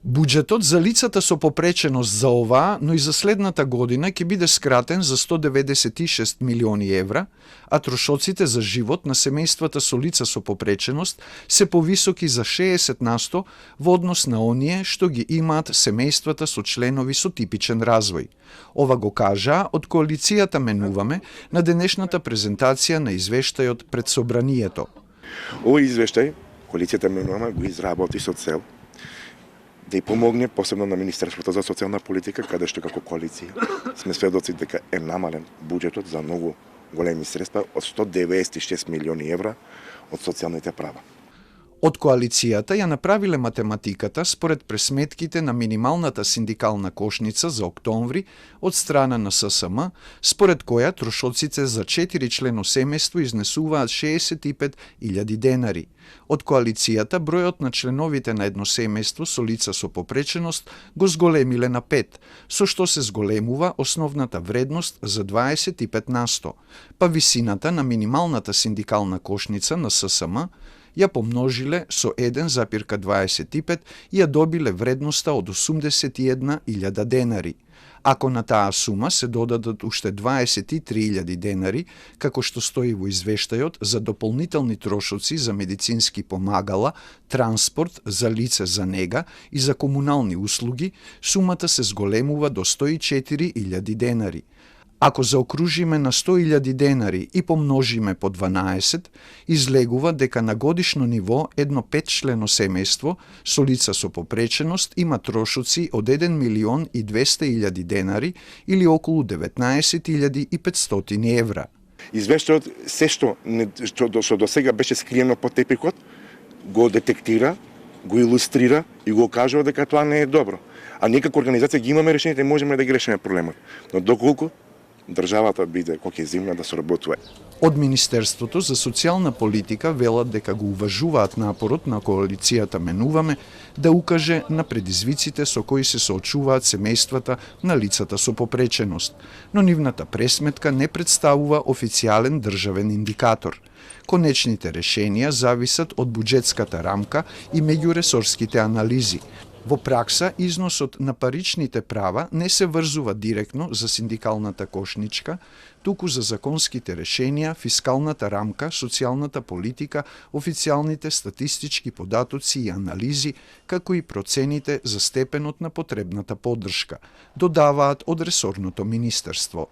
Буџетот за лицата со попреченост за оваа, но и за следната година ќе биде скратен за 196 милиони евра, а трошоците за живот на семејствата со лица со попреченост се повисоки за 60% во однос на оние што ги имаат семејствата со членови со типичен развој. Ова го кажаа од коалицијата Менуваме на денешната презентација на извештајот пред собранието. Овој извештај коалицијата Менуваме го изработи со цел да ја помогне посебно на Министерството за социјална политика, каде што како коалиција сме сведоци дека е намален буџетот за многу големи средства од 196 милиони евра од социјалните права. Од коалицијата ја направиле математиката според пресметките на минималната синдикална кошница за октомври од страна на ССМ, според која трошоците за 4 члено семејство изнесуваат 65.000 денари. Од коалицијата бројот на членовите на едно семејство со лица со попреченост го зголемиле на 5, со што се зголемува основната вредност за 25%, па висината на минималната синдикална кошница на ССМ ја помножиле со 1,25 и ја добиле вредноста од 81.000 денари. Ако на таа сума се додадат уште 23.000 денари, како што стои во извештајот за дополнителни трошоци за медицински помагала, транспорт за лице за нега и за комунални услуги, сумата се зголемува до 104.000 денари. Ако заокружиме на 100.000 денари и помножиме по 12, излегува дека на годишно ниво едно 5-члено семејство со лица со попреченост има трошоци од 1.200.000 денари или околу 19.500 евра. Извештајот се што до сега беше скриено под тепикот, го детектира, го илустрира и го кажува дека тоа не е добро. А ние како организација ги имаме решените, можеме да ги решиме проблемот. Но доколку државата биде кокезимна да соработува. Од Министерството за социјална политика велат дека го уважуваат напорот на коалицијата Менуваме да укаже на предизвиците со кои се соочуваат семејствата на лицата со попреченост, но нивната пресметка не представува официјален државен индикатор. Конечните решенија зависат од буџетската рамка и меѓуресорските анализи. Во пракса, износот на паричните права не се врзува директно за синдикалната кошничка, туку за законските решенија, фискалната рамка, социјалната политика, официјалните статистички податоци и анализи, како и процените за степенот на потребната поддршка, додаваат од ресорното министерство.